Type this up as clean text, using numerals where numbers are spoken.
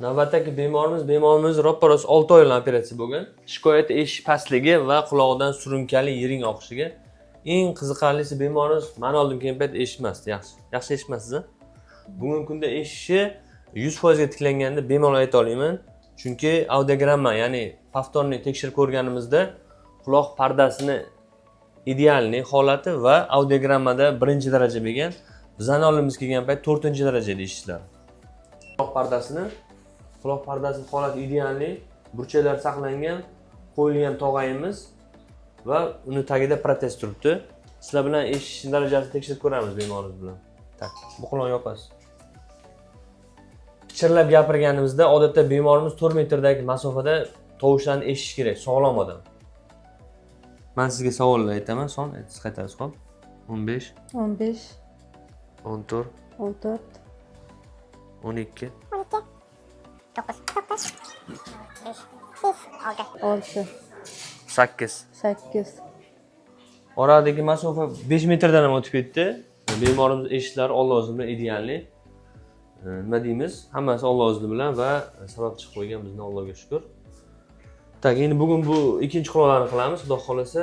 Navbatdagi bemorimiz roppa-rost 6 oy oldin operatsiya bo'lgan. Shikoyati eshitish pastligi va qulog'idan surunkali yiring oqishiga. Eng qiziqarlisi, bemorimiz mani oldim kelgan payt eshitmasdi, yaxshi. Yaxshi eshitmasdiz, a? Bugungi kunda eshitishi 100% ga tiklanganda bemalol ayta olaman. Chunki audiogramma, ya'ni повторный tekshirib ko'rganimizda quloq pardasini идеальный holati va audiogrammada birinchi daraja bergan. Bizani oldimizga kelgan payt to'rtinchi darajada eshitishlari. Quloq pardasini holati идеальный, burchaklar saqlangan, qo'yilgan tog'ayimiz va uni tagida protez turibdi. Sizlar bilan eshitish darajasini tekshirib ko'ramiz bemorimiz bilan. Так, bu quloqni yopasiz. Pichirlab gapirganimizda odatda bemorimiz 4 metrdagi masofada tovushlarni eshitishi kerak, sog'lom odam. Man sizga savollar aytaman, son siz qaytarasiz, xo'p? 15, 15, 14, 14, 12, 12, 9, 9, 5, 5, 6, 6, 8. 8. Oradagi masofa 5 metrdan ham o'tib ketdi. Bemorimiz eshitishlari Alloh o'zi bilan идеальный. Nima deymiz? Hammasi Alloh o'zi bilan va sabab chiqib qo'ygan bizni, Allohga shukur. Так, endi bugun bu ikkinchi quloqlarni qilamiz, Xudo xohlasa.